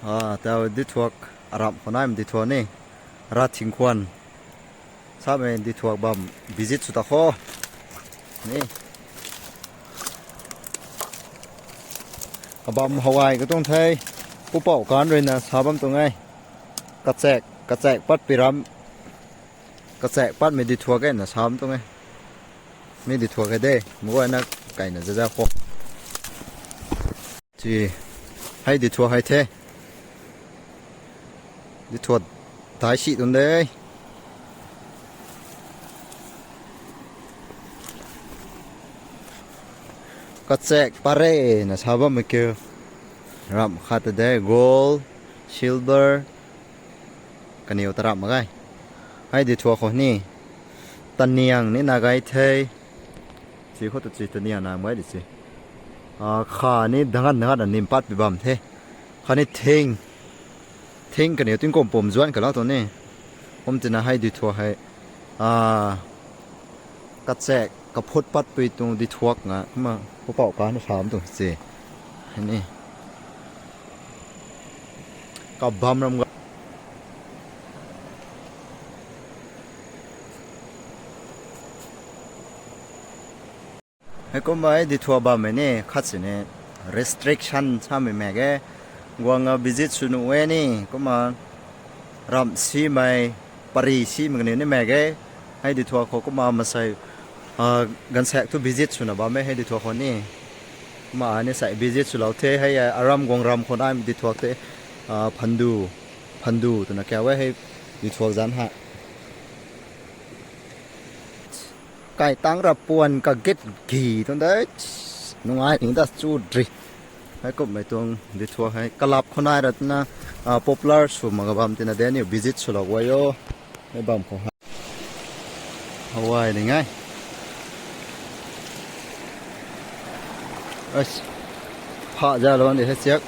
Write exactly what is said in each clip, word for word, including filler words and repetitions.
Tau dithuak aramh khou naimei dithuak ni. Rathing khwan. Samei dithuak bam visit sw ta kho. Ni. Kabam how ai katuang the. Pupouc kan ruina sa bam tuang e. Kachaek, kachaek pat pi ram. Kachaek patmei dithuak e na sa bam tuang e. Mi dithuak hei de, mguayna kaina zaza kho. Ci, hei dithuak hei the. Dithuak dai si tuang de. Kachaek pat re na sa bammei kiu. Ramh khat ta de, gold, silver, kaniw ta ramh mak ge. Hei dithuak khou ni. Taniang ni na gai the. Ci khou ta ci taniang na gai di ci. Kha ni dangan dangan na nim pat pi bam the. Khatni thing. Thing kaniw tingkum pum zuan kalou tuang ni. Kum tina hei dithuak hei. Kachaek, kaphut patpui tuang dithuak nga, kumna pupouc kan sa bam tuang ci. Hei ni. Kabam ram ga. Heikumna dithuak bammei ni khat sini restriction samei mak ge. Guang visit sw nuh e ni, kumna ramh simei, pary simei kaniw ni mak ge. Hei dithuak khou kumna masei gansaek thu visit swna bam e hei dithuak khou ni. Kumna ai ni sai visit swlou the hei, aram guang ram khou naimei dithuak the. Phandu, phandu twna kau e hei dithuak zanc hei. Kai tang ra puan kagit gi tuang de. Nungai ning ta chu dri. Heikumhmei tuang dithuak hei kalap khou nai ra twna popular sw mak ga bam tina de niw visit swlou guay o. Hei bam khou hei. How ai ning e. Pha zalou bam di hei chiak.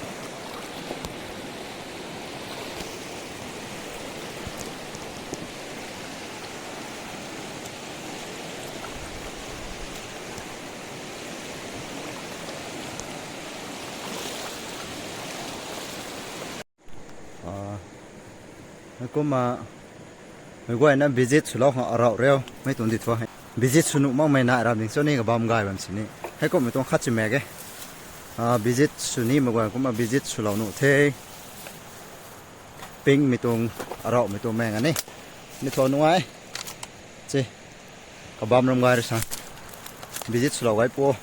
Heikumna meic guayna visit swlou khang arauh riu mei tuang dithuak hei. Visit sw nuh makmei nai ram ding cho ni kabam gay bam sini. Heikumhmei tuang khat si mak ge. Visit sw nimei guay kumna visit swlou nuh the. Pingmei tuang, arauhmei tuang mei nga ni. Ni thu nuh ai. Ci. Kabam ram gay ru sa. Visit swlou gay pu.